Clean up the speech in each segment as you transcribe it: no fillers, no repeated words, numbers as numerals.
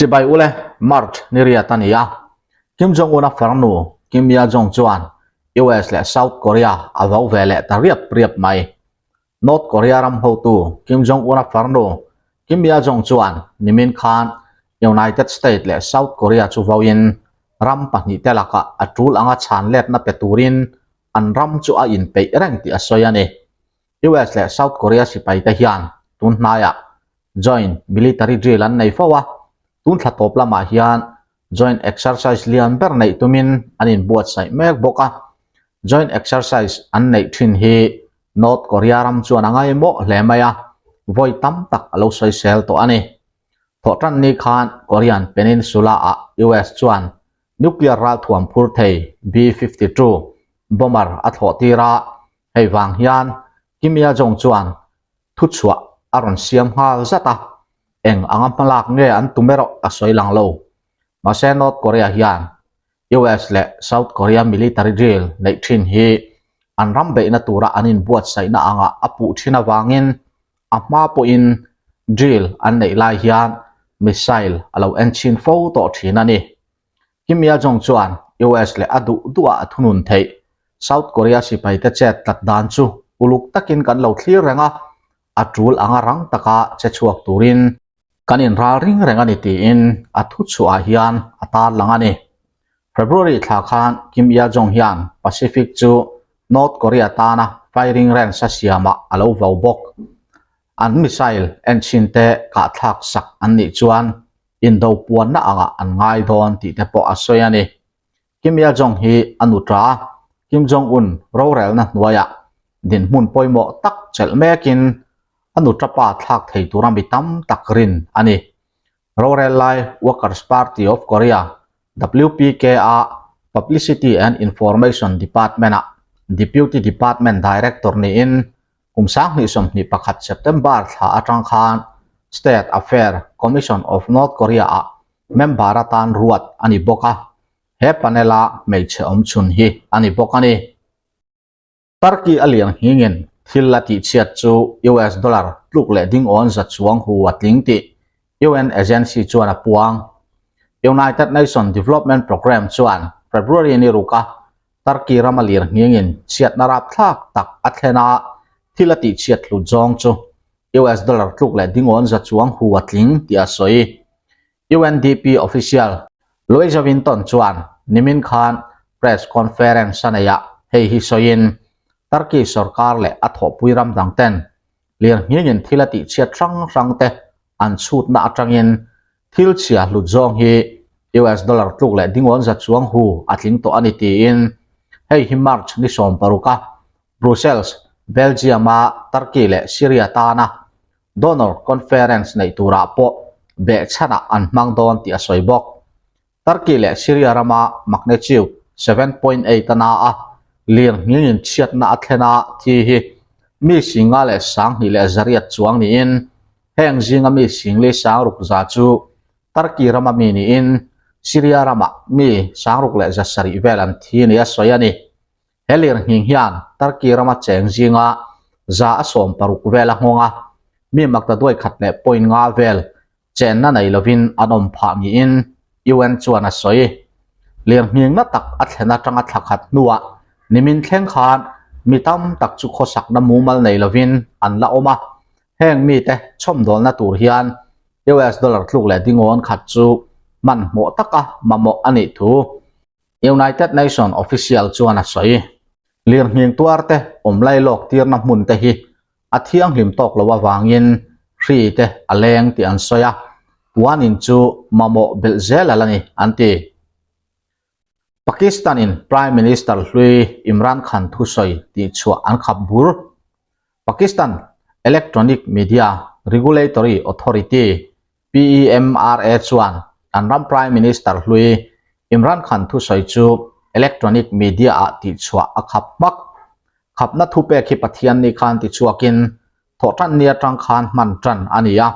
Chibai ule, March ni riat a ni a. Kim Jong-un-a farnu Kim Yo-jong chuan US leh South Korea a vo ve leh ta riap riap mai. North Korea ram hotu Kim Jong-un-a farnu Kim Yo-jong chuan nimin khan United States leh South Korea chu voin ram pahnihte lakah a tul anga chhan letna pe turin an ram chu a inpeih reng tih a sawi a ni. US leh South Korea sipaite hian tun hnaiah Joint Military Drill an nei fo a, tun thla tawp lamah hian Joint Exercise lian ber neih tumin an inbuatsaih mek bawk a. Joint Exercise an neih thin hi North Korea ram chuan a ngaimawh hle mai a, vawi tam tak a lo sawisel tawh a ni. Thawhtan ni khan Korean Peninsula-ah US chuan nuclear ralthuam phur thei B-52 bomber a thlawh tir a, hei vang hian Kim Yo-jong chuan thuchhuah a rawn siam nghal zat a, eng anga hmalak nge an tum erawh a sawi lang lo. Mahse North Korea hian US leh South Korea military drill neih thin hi an ram beihna tura an inbuatsaihna anga a puh thin avangin a hma pawhin drill an neih lai hian missile a lo en chhin fo tawh thin a ni. Kim Yo-jong chuan US leh a duh duhah a thunun theih. South Korea sipaite chet tlat dan chu uluk takin kan lo thlir reng a, a tul anga rang taka che chhuak turin kan inral ring reng a ni tiin a thuchhuahah hian a tarlang a ni. February thla khan Kim Yo-jong hian Pacific chu North Korea tana firing range a siamah a lo vau bawk. An missile enchhinte kahthlak sak an nih chuan indo puanna angah an ngai dawn tih te pawh a sawi a ni. Kim Il Jong hi a nutra Kim Jong Un rorelna hnuaiah dinhmun pawimawh tak chelh mekin a nutra pa thlak thei tura mi tam tak rin a ni. Rorel lai Workers Party of Korea, WPK, a Publicity and Information Department-ah Deputy Department Director niin Kum 2021 September thla atang khan State Affair Commission of North Korea-ah member atan ruat a ni bawk a, he panel-a hmeichhe awm chhun hi a ni bawk a ni. Turkey a lian nghingin thil a tihchhiat chu US dollar tluk leh dingawn za chuang hu a tling tih UN agency chuan a puang. United Nations Development Programme chuan February ni ruka Turkey rama lir nghingin chhiatna rapthlak tak a thlen a, thil a tihchhiat hlut zawng chu US dollar tluk leh dingawn za chuang hu a tling tih a sawi. UNDP official Louisa Winton chuan nimin khan press conference a neih ah hei hi sawiin Turkey sorkar leh a thawhpui ram dang ten lir nghingin thil a tihchhiat hrang hrang te an chhutna atangin Thil chhia hlut zawng hi US dollar tluk leh dingawn za chuang hu a tling tawh a ni tiin hei hi March ni 16 a Brussels, Belgium-a Turkey leh Syria tana donor conference neih turah pawh behchhanah an hmang dawn tih a sawi bawk. Turkey leh Syria rama magnitude 7.8 a na a, lirnghingin chhiatna a thlen a thi hi mi singa leh 2800 chuang niin heng zinga mi singli sangruk za chu Turkey rama mi niin Syria rama mi 6700 vel an thi ni a sawi a ni. He lirnghing hian Turkey rama cheng zinga 16% vel a nghawng a, mi maktaduai khat leh point nga vel chenna nei lovin an awm phah niin UN chuan a sawi. Lirnghingna tak a thlen atanga thla khat hnuah nimin thleng khan mi tam tak chu khawsakna mumal nei lovin an la awm a, heng mite chhawmdawlna tur hian US dollar tluk leh dingawn khat chu hmanhmawh taka mamawh a nih thu United Nation official chuan a sawi. Lirnghing tuarte awm lailawk tirna hmun te hi a thianghlim tawk lo avangin hri te a leng tih an sawi a, puanin chu mamawh belh zel a la ni, an ti. Pakistan-in Prime Minister hlui Imran Khan thusawi tihchhuah an khap bur. Pakistan Electronic Media Regulatory Authority, PEMRA, chuan an ram Prime Minister hlui Imran Khan thusawi chu electronic media-ah tihchhuah a khap hmak. Khapna thupek hi Pathianni khan tichhuakin thawhtanni atang khan hman tan a ni a.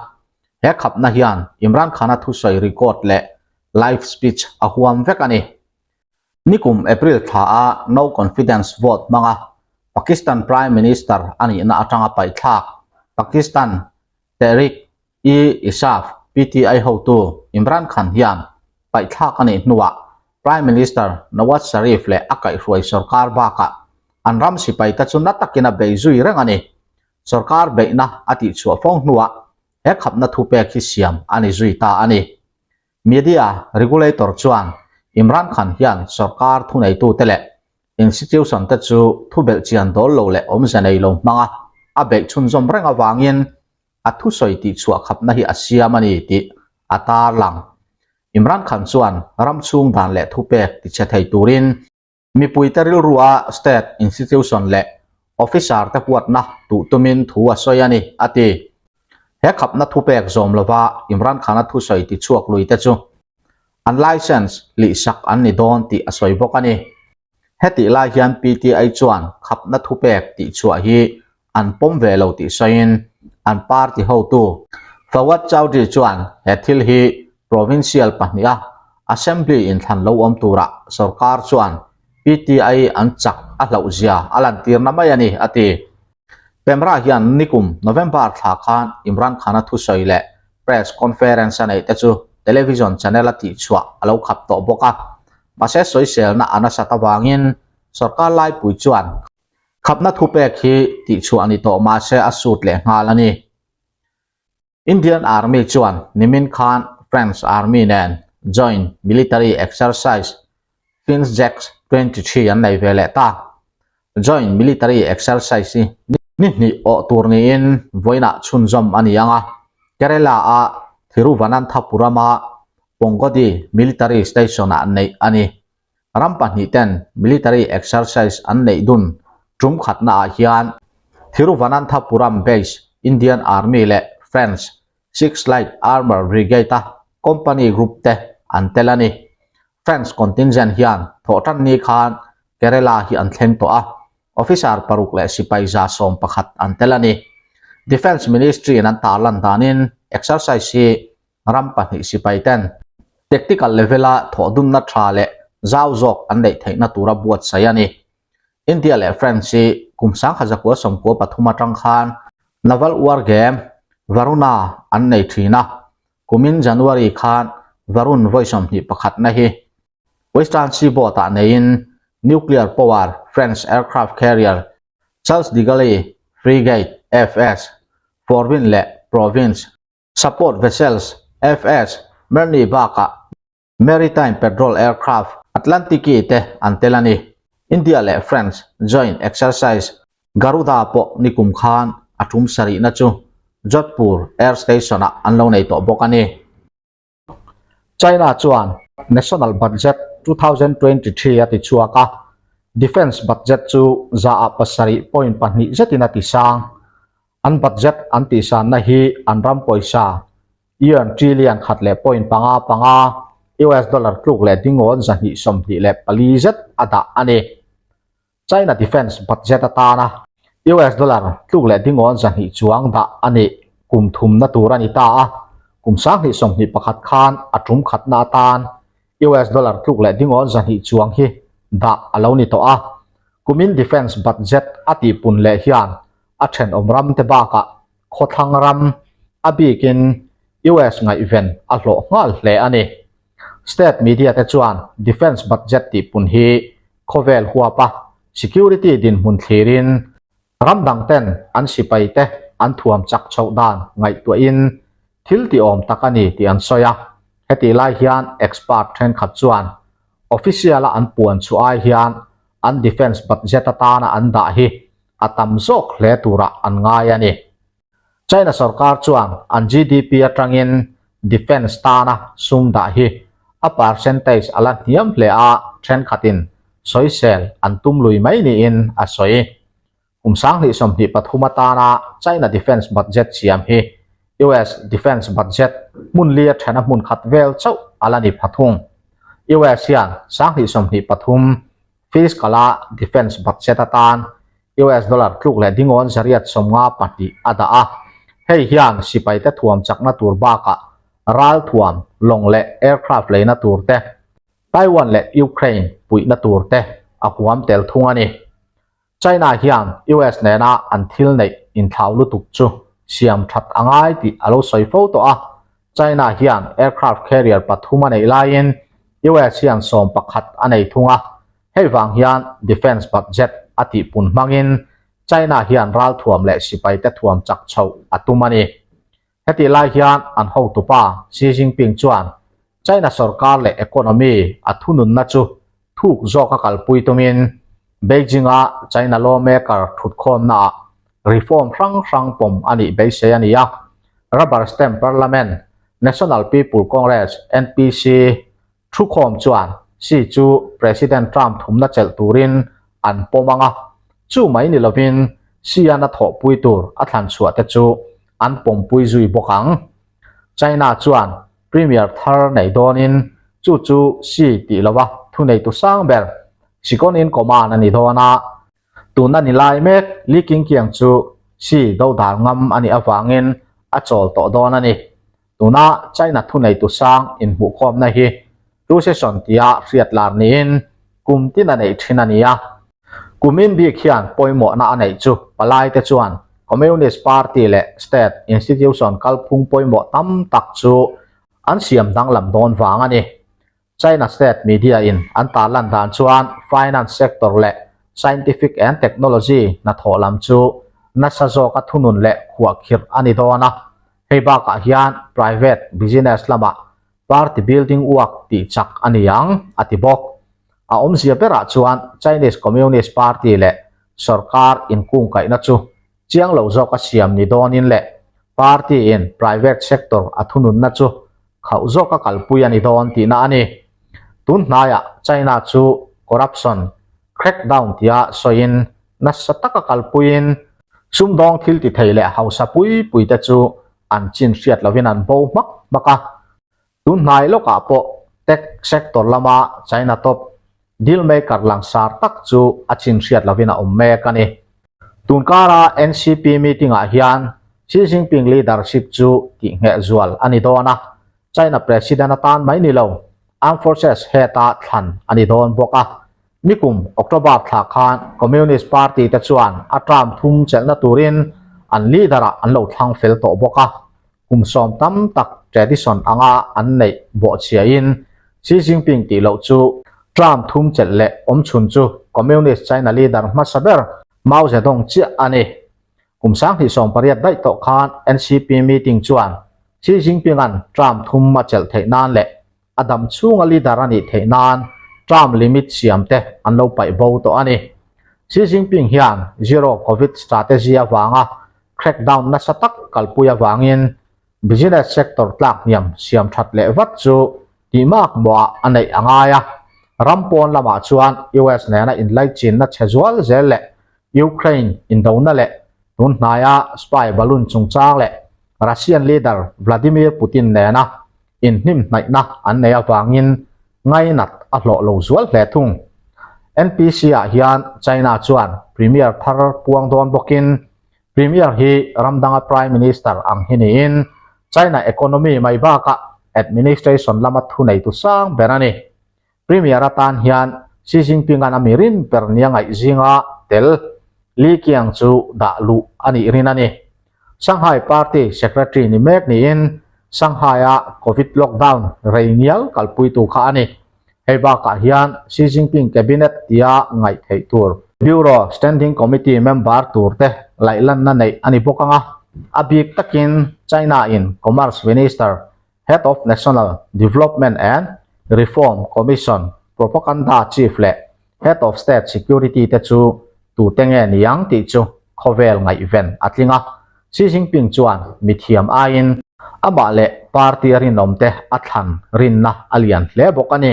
He khapna hian Imran Khan-a thusawi record leh live speech a huam vek a ni. Nikum April thlaah no confidence vote hmanga Pakistan Prime Minister a nihna atanga paihthlak Pakistan Tehreek-e-Insaf. PTI hotu Imran Khan hian paihthlak a nih hnuah Prime Minister Nawaz Sharif leh a kaihhruai sorkar bakah an ram sipaite chu na takin a bei zui reng a ni. Sorkar beihna a tihchhuah fo hnuah he khapna thupek hi siam a ni zui ta a ni. Media regulator chuan Imran Khan hian sorkar thuneitute leh institution te chu thubelh chian dawl lo leh awmze nei lo hmanga a beih chhunzawm reng avangin a thusawi tihchhuah khapna hi a siam a ni tih a tarlang. Imran Khan chuan ram chhung dan leh thupek tichhe thei turin Mipuite rilrua state institution leh officer te huatna tuh tumin thu a sawi a ni, a ti. He khapna thupek zawm lova Imran Khan-a thusawi tichhuak lui te chu an licence lihsak an ni dawn tih a sawi bawk a ni. Hetih lai hian PTI chuan khapna thupek tihchhuah hi an pawm ve lo tih sawiin an party hotu Fawad Chaudhry chuan he thil hi provincial pahniha assembly inthlan lo awm turah sorkar chuan PTI an chak a hlauhzia a lantirna mai a ni, a ti. Pemra hian nikum November thla khan Imran Khan-a thusawi leh press conference a neih te chu television channel a tihchhuah a lo khap tawh bawk a, mahse sawiselna a nasat avangin sorkar laipui chuan Khapna thupek hi tihchhuah ni tawh mahse a sut leh nghal a ni. Indian Army chuan nimin khan French Army nen Joint Military Exercise Finjax 23 an nei ve leh ta. Joint Military Exercise hi ni hnih awh tur niin vawiinah chhunzawm a ni ang a, Kerala-a Thiruvananthapuram-a Pongodi Military Station-ah neih a ni. Ram pahnihten military exercise an neih dun tum khatnaah hian Thiruvananthapuram base Indian Army leh French Six Light Armour Brigade-a company group te an tel a ni. French contingent hian thawhtanni khan Kerala hi an thleng tawh a, officer paruk leh sipai 111 an tel a ni. Defence Ministry-in an tarlan danin exercise hi ram pahnih sipai ten tactical level-a thawhdunna tha leh zau zawk an neih theihna tura buatsaih a ni. India leh France hi kum 1993 atang khan Naval War Game Varuna an nei thin a, kumin January khan Varun vawi sawmhnih pakhatna hi Western Seaboard-ah neiin nuclear power French aircraft carrier Charles de Gaulle Frigate, FS, Forbin leh Province Support Vessels, FS, Mirny bakah Maritime Patrol Aircraft Atlantiki te an tel a ni. India leh France Joint Exercise Garuda pawh nikum khan a tum sarihna chu Jodhpur Air Station-ah an lo nei tawh bawk a ni. China chuan National Budget 2023 a ti chhuak a, Defence Budget chu 7.2 zetin a ti sang. An budget an tihsanna hi an ram pawisa yuan trillion khat leh point panga panga US dollar tluk leh dingawn 224 zet a dah a ni. China defence budget atana US dollar tluk leh dingawn 200 chuang dah a nih kum thumna tur a ni ta a, kum 2021 khan a tum khatna atan US dollar tluk leh dingawn 200 chuang hi dah a lo ni tawh a. Kumin defence budget a tihpun leh hian a thenawm ram te bakah khawthlang ram, a bikin US ngaihven a hlawh nghal hle a ni. State media te chuan defence budget tihpun hi khawvel huapa security dinhmun thlirin ram dang ten an sipai te an thuam chak chhoh dan ngaihtuahin thil tiawm tak a ni tih an sawi a. Hetih lai hian expert thenkhat chuan official-a an puan chhuah ai hian an defence budget atana an dah hi a tam zawk hle turah an ngai a ni. China sorkar chuan an GDP atangin defence tana sum dah hi a percentage a la hniam hle a, thenkhatin sawisel an tum lui mai niin a sawi. Kum 2023 atana China defence budget siam hi US defence budget hmun li a thena hmun khat vel chauh a la ni pha thung. US hian 2023 Fiscal-a defence budget atan US dollar tluk leh dingawn 852 a dah a, hei hian sipaite thuam chakna tur bakah ralthuam, lawng leh aircraft leina tur te, Taiwan leh Ukraine puihna tur te a huam tel thung a ni. China hian US nena an thil neih inthlau lutuk chu siam that a ngai tih a lo sawi fo tawh a. China hian aircraft carrier pathum a neih laiin US hian 11 a nei thung a, hei vang hian defence budget a tihpun hmangin China hian ralthuam leh sipaite thuam chak chhoh a tum a ni. Hetih lai hian an hotupa Xi Jinping chuan China sorkar leh economy a thununna chu thuk zawka kalpui tumin Beijing-a China lawmaker thutkhawmnaah reform hrang hrang pawm a nih beisei a ni a. Rubber stamp parliament National People Congress, NPC, Thukhawm chuan Xi chu President Trump thumna chelh turin an pawm ang a, chu mai ni lovin Xi-an a thawhpui tur a thlan chhuah te chu an pawmpui zui bawk ang. China chuan Premier thar nei dawnin chu chu Xi tih lova thuneitu sang ber Second in Command a ni dawn a, tuna ni lai mek Li Qingqiang chu Xi dodal ngam a nih avangin a chawl tawh dawn a ni. Tuna China thuneitu sang inhmuhkhawmna hi Two Session tia hriat lar niin kum tin a neih thin a ni a. Kumin bik hian pawimawhna a neih chu palaite chuan Communist Party leh State institution kalphung pawimawh tam tak chu an siam danglam dawn vang a ni. China state media in an tarlan dan chuan finance sector leh scientific and technology hnathawh lam chu nasa zawka thunun leh khuahkhirh a ni dawn a, hei bakah hian private business lamah party building work tih chak a ni ang, a ti bawk. A awmzia berah chuan Chinese Communist Party leh sorkar inkungkaihna chu chiang lo zawka siam ni dawnin leh party in private sector a thununna chu khauh zawka kalpui a ni dawn tihna a ni. Tun hnaiah China chu corruption crackdown tia sawiin nasa taka kalpuiin sumdawng thil ti thei leh hausa pui pui te chu an chin hriat lovin an bo hmak hmak a. Tun hnai lawkah pawh tech sector lama China top deal maker langsar tak chu a chin hriat lovin a awm mek a ni. Tun kara NCP meeting-ah hian Xi Jinping leadership chu tihngheh zual a ni dawn a, China President atan mai ni lo, Armed Forces head-a thlan a ni dawn bawk a. Nikum October thla khan Communist Party te chuan a term thum chelhna turin an leader-ah an lo thlang fel tawh bawk a. Kum sawm tam tak tradition anga an neih bawhchhiain Xi Jinping tih loh chu term thum chelh leh awmchhun chu Communist China leader hmasa ber Mao Zedong chiah a ni. Kum 2018 daih tawh khan NCP meeting chuan Xi Jinping-a'n term thum a chelh theih nan leh a dam chhunga leader a nih theih nan term limit siam te an lo paih bo tawh a ni. Xi Jinping hian zero covid strategy avanga crackdown nasa tak kalpui avangin business sector tlak hniam siam that leh vat chu tihmak mawhah a neih a ngai a. Ram pawn lamah chuan US nena inlaichinna chhe zual zel leh Ukraine indona leh tun hnaia spy balloon chungchang leh Russian leader Vladimir Putin nena inhnimhnaihna an nei avangin ngainat a hlawh lo zual hle thung. NPC-ah hian China chuan Premier thar puang dawn bawkin Premier hi ram danga Prime Minister ang hi niin China economy mai bakah administration lama thuneitu sang ber a ni. Premier atan hian Xi Jinping-a'n a mi rin ber nia ngaih zinga tel Li Qiang chu dah luh a nih rin a ni. Shanghai Party Secretary ni mek niin Shanghai-a Covid lockdown rei ngial kalpuitu kha a ni. Hei bakah hian Xi Jinping Cabinet tia ngaih theih tur Bureau Standing Committee member turte laihlanna neih a ni bawk ang a, a bik takin China-in Commerce Minister Head of National Development and Reform Commission Propaganda Chief leh Head of State Security te chu tute nge ni ang tih chu khawvel ngaihven a tling a. Xi Jinping chuan mithiam aiin amah leh party a rinawmte a thlan rinna a lian hle bawk a ni.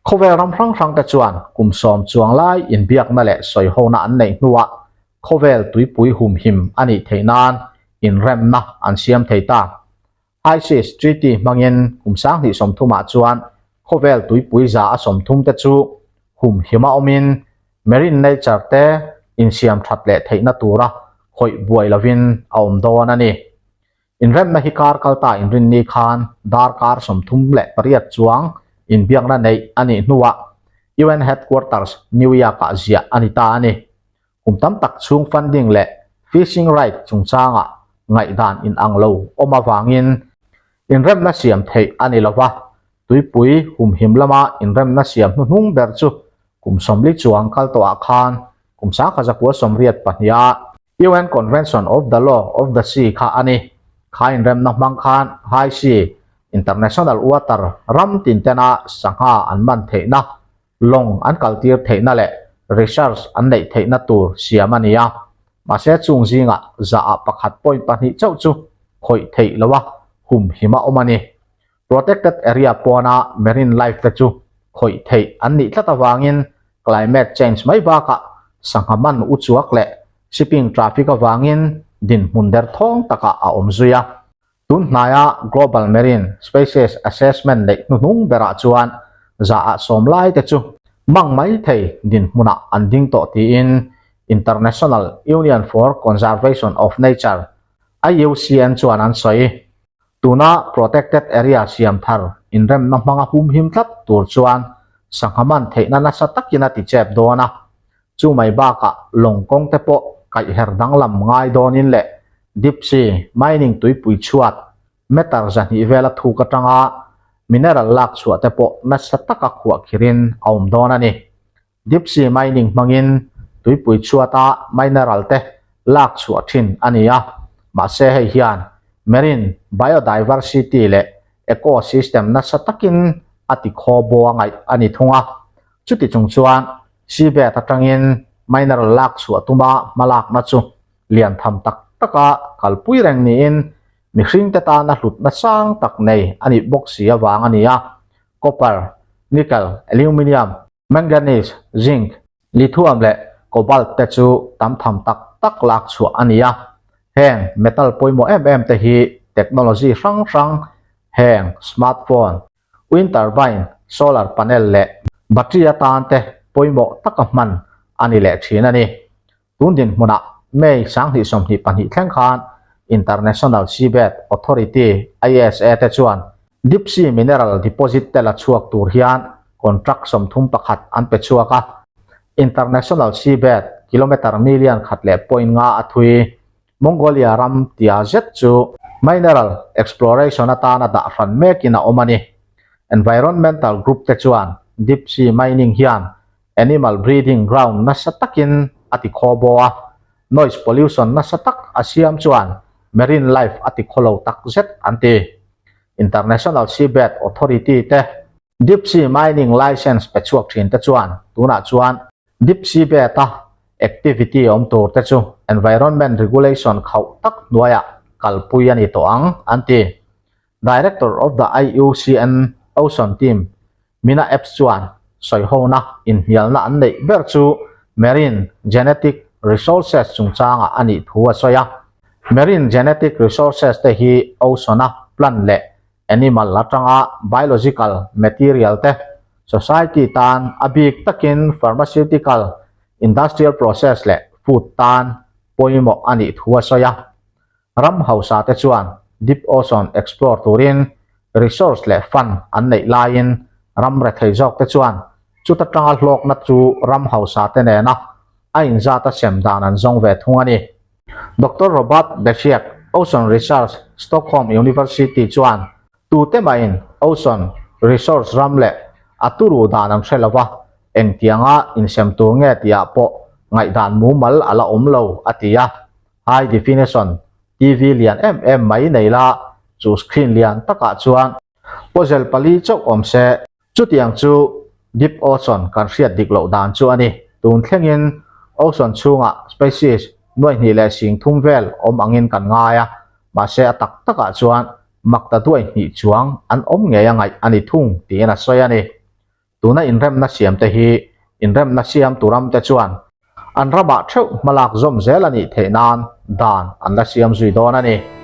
Khawvel ram hrang hrang te chuan kum sawm chuang lai inbiakna leh sawihona an neih hnuah khawvel tuipui humhim a nih theih nan inremna an siam thei ta. ISIS Treaty hmangin kum 2030 ah chuan khawvel tuipui 130 te chu humhim a awmin marine nature te insiam that leh theihna tura khawih buai lovin a awm dawn a ni. Inremna hi kar kalta inrinni khan darkar 38 chuang inbiakna neih a nih hnuah UN Headquarters, New York-ah ziah a ni ta a ni. Kum tam tak chhung funding leh fishing right chungchangah ngaihdan inang lo awm avangin inremna siam theih a ni lova, tuipui humhim lama inremna siam hnuhnung ber chu kum 40 chuang kal tawhah khan kum 1982 a UN Convention of the Law of the Sea kha a ni. Kha inremna hmang khan High Sea, International Water, ram tin tena sangha an man theihna, lawng an kaltir theihna leh research an neih theihna tur siam a ni a. Mahse chung zingah zaah pakhat point pahnih chauh chu khawih theih loha humhim a awm a ni. Protected area pawna marine life te chu khawih theih an nih tlat avangin climate change mai bakah sangha man uchuak leh shipping traffic avangin dinhmun derthawng takah a awm zui a. Tun hnaia Global Marine Species Assessment neih hnuhnung berah chuan zaah sawm lai te chu mang mai thei dinhmunah an ding tawh tiin International Union for Conservation of Nature, IUCN, chuan an sawi. Tuna protected area siam thar inremna hmanga humhim tlat tur chuan sangha man theihna nasa takin a ti chep dawn a, chu mai bakah lawng kawng te pawh kaihher danglam ngai dawnin leh deep sea mining tuipui chhuat meter 200 vela thuk atanga mineral lak chhuah te pawh nasa taka khuah khirin a awm dawn a ni. Deep sea mining hmangin tuipui chhuata mineral te lak chhuah thin a ni a, mahse hei hian marine biodiversity leh ecosystem nasa takin a ti khaw bo a ngaih a ni thung a. Chuti chung chuan seabed atangin mineral lak chhuah tuma hmalakna chu lian tham tak taka kalpui reng niin mihringte tana hlutna sang tak nei a nih bawk si avang a ni a, copper, nickel, aluminium, Manganese, zinc, lithium leh cobalt te chu tam tham tak tak lak chhuah a ni a. Heng metal pawimawh em em te hi technology hrang hrang heng smartphone, wind turbine, solar panel leh battery atan te pawimawh taka hman a ni leh thin a ni. Tun dinhmunah May 2022 thleng khan International Seabed Authority, ISA, te chuan Deep Sea Mineral Deposit te la chhuak tur hian contract 31 an pe chhuak a. International Seabed kilometre million khat leh point nga a thui. Mongolia ram tia zet chu mineral exploration atana dah hran mekin a awm a ni. Environmental group te chuan deep sea mining hian animal breeding ground nasa takin a ti khaw bo a, noise pollution nasa tak a siam chuan marine life a ti khaw lo tak zet an ti. International Seabed Authority te deep sea mining licence pe chhuak thin te chuan tunah chuan deep seabed a activity awm tur te chu environment regulation khauh tak hnuaiah kalpui a ni tawh ang an ti. Director of the IUCN Ocean Team, Mina Epps chuan sawihona inhnialna an neih ber chu marine genetic resources chungchangah a nih thu a sawi a. Marine genetic resources te hi ocean-a plant leh animal atanga biological material te society tan a bik takin pharmaceutical, industrial process leh food tan pawimawh a nih thu a sawi a. Ram hausa te chuan deep ocean explore turin resource leh fund an neih laiin ram rethei zawk te chuan chuta tanga hlawkna chu ram hausa te nena a inzat a sem dan an zawng ve thung a ni. Doctor Robert Besiak, Ocean Research, Stockholm University chuan tute mahin ocean resource ram leh a turu dan an hre lova, engtianga insem tur nge tihah pawh ngaihdan mumal a la awm lo, a ti a. High definition TV lian em em mai nei la, chu screen lian takah chuan puzzle pali chauh awm se. Chutiang chu Deep Ocean kan hriat dik loh dan chu a ni. Tun thlengin ocean chhungah species nuai hnih leh sing thum vel awm angin kan ngai a, mahse a tak takah chuan makta duai hnih chuang an awm ngei a ngaih a ni thung tiin a sawi a ni. Tuna inremna siamte hi inremna siamtu ramte chuan an ramah theuh hmalak zawm zel a nih theih nan dan an la siam zui dawn a ni.